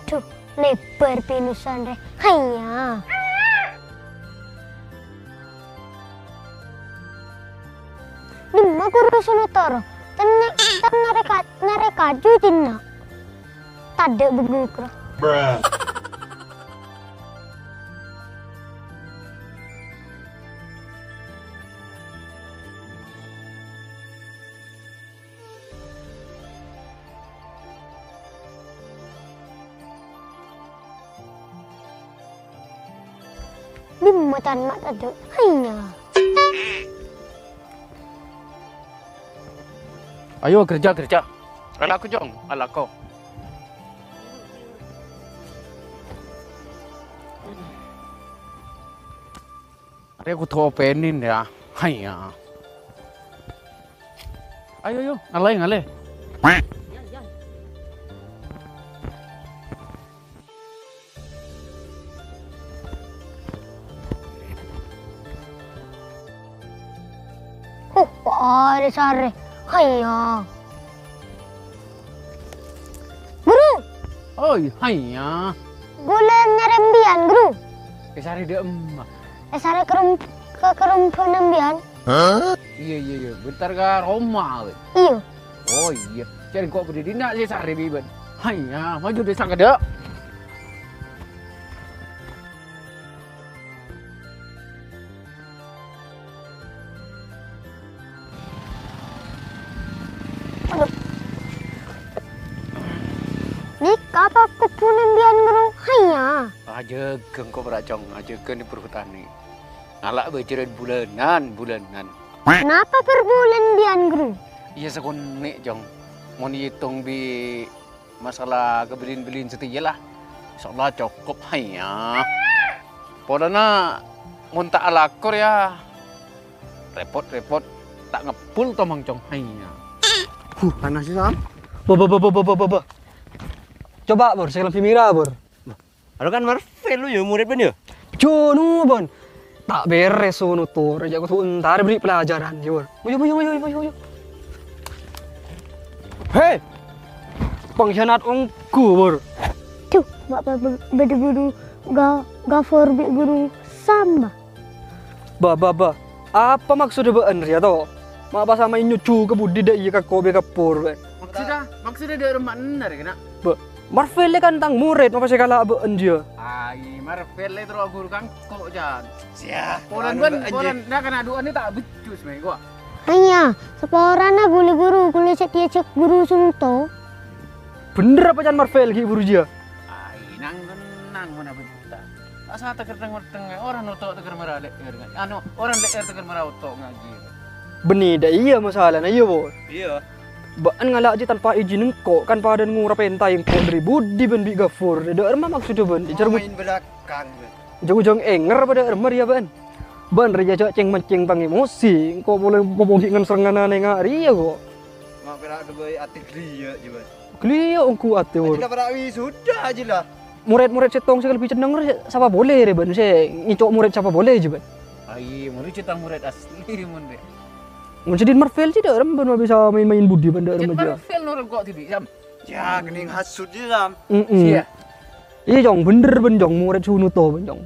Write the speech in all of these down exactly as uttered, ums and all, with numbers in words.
Dhu, lèbâr pènosan rè. Haiya. Dimma Ghuru Sunutoro? Tèng nyè-, tèng nyarè ka-, nyarè kaju dinna'. Tadâ' benguk ra. Dimma can ma' tadâ'? Haiya. Ayo, kerja, kerja. Alako, Cong, alako. Arè' kodhu opènè, yâ. Haiya. Ayo, ayo, ngalè, ngalè. Huh, arè sarè. Haiya. Ghuru. Oi, haiya. Ghulâ nyarè embiyan, Ghuru. Èsarè dâ' emma? Èsarè kerum-, ka kerumbhuna embiyan. Iyâ, iyâ, iyâ. Bentar ka roma, wè. Iyâ. Oh, iyâ. Cè' engko' bâdâ dinna' sè sarè bi' bân. Haiya, maju dâ' sangkadâ'. Nèka apa kobhuna embiyan, Ghuru? Haiya. Ajâgâ engko' bârâ', Cong. Ajâgâ nè perhutani. Ngala' bâjârân bulânan, bulânan. Napa per bulân embiyan, Ghuru? Iyâ, sakonè', Cong. Mon ètong bi' masalah kabellin-bellin satèya la, insyaallah cokop, haiya. Polana mon ta' alako rèya, repot-repot ta' ngebbhul tomang, Cong, haiya. Huh, panas, Sam. Ba, ba, ba. Coba, Bor, sè lebbi mèra, Bor. Anu kan Marvel lu ya, murid bân ya? Jono, Bân. Ta' bherres sono, Tor. Jhâ' kodhu entar bherri' pelajaran, ya, Bor. Ayo, ayo, ayo, ayo, ayo. He! Pengkhianat ongghu, Bor. Dhu, ma' pa-, pa-, bâdâ ghuru Ga-, Ghafur bi' ghuru Sam, bâ. Bâ, bâ, bâ. Apa maksodda bâ'ân rèya, to? Ma' pas samaè nyoju ka budi dâ' iyâ ka ko bi' Ghafur, bâ. Maksodda, maksodda dâ' remma enna rè, kèna? Bâ, Marvel kan tang murid, mapa sè kala' bâ'ân jiyâ? Ai, Marvel terro ghuru ka engko', Jan. Siya, Polan anu, bân, bân, polan, na, kana' du'âna ta' beccus, mè, ko'. Haiya, saporana ghulâ ghuru, ghulâ sè diajhâk ghuru Sunto. Bhendher apa can Marvel ghi' buru jiyâ? Ai, nang-tennang, mon abhâjhutta. Asa teker teng-, teng-, ora noto' teker mara le'er, nga-, anu, ora le'er teker mara oto' ngajhi. Bânnè dâ' iyâ masalana, iyâ, Bor? Iyâ. Bâ'ân ngala' jiyâ tanpa ijin engko', kan padâna ngora pènta engko' dâri budi bân bi' Ghafur. Dâ' remma maksodda bân? Jar bu-, main belakang, bân. Jhung-jhung èngèr apa dâ' remma rèya bâ'ân? Bân rèya jhâ' cèng-mancèng pang emosi, engko' polè mopo ghi' ngan-serrèngan anènga rèya, ko'. Ma' pèra' duwâi atè ghâliyâ', jiyâ, bân. Ghâliyâ' ongghu atè, Bor. Ajila pèra' wisuda, ajila. Murid-murid sèttong sè lebbi cenneng rè sapa polè rè, bân? Sè ngèco' murid sapa polè, jiyâ, bân? Ai, murid cè' tang murid asli, mon rè. Mon sè din Marvel sè dâ' remma bân ma' bisa main-main budi bân dâ' remma jiyâ. Marvel noro' ko' dhibi', Sam. Ya, kènèng hasud jiyâ, Sam. Mm-mm. Siya. Iyâ, Cong, bhendher bân, Cong, murid Sunuto bân, Cong.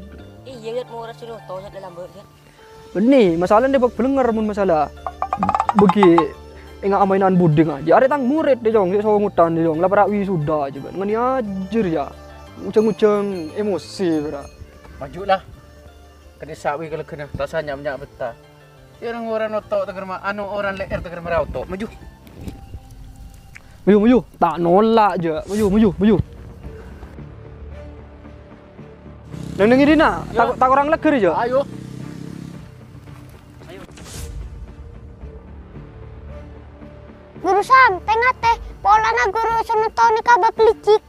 Iyâ, yâ, murid Sunuto, yâ, lambâ', yâ. Bânnè, masalana dâpa' bâlengngèr mon masalah bâgi enga' amainan budi ngajhi. Arè' tang murid dâ', Cong, sè songotan dâ', Cong. La pèra' wisuda jiyâ, bân. Ngènè ajâr, yâ. Jhung-jhung emosi, pèra'. Maju, la. Kènè' sawi kalaghâna, ta' sanya'-nya' betta. Yâ, orang-orang oto' teker ma-, anu, orang le'er teker mara oto'. Maju. Maju, maju. Ta' nola', jhâ'. Maju, maju, maju. Neng-neng è dinna', ta', ta' korang leggher, jhâ'. Ayo. Ghuru Sam, tè-ngatè, polana ghuru Sunuto nèka bâk licik.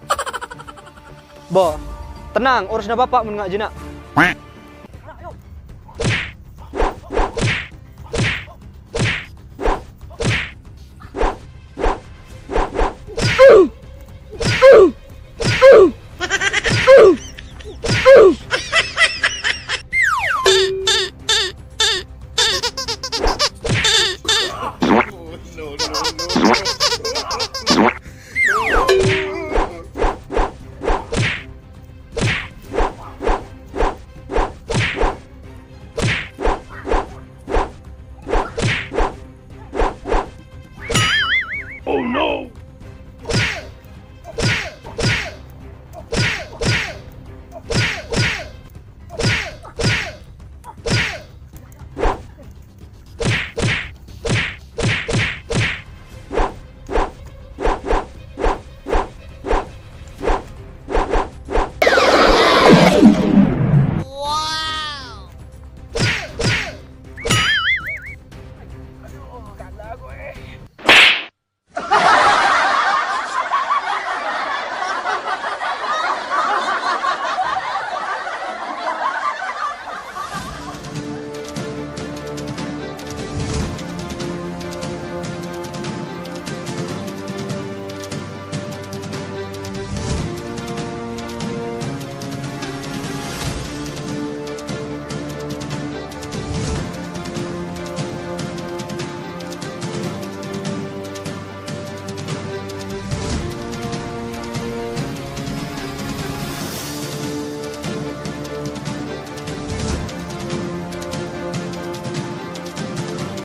Bo, tenang, urusanna Bapa' mon ngajhina.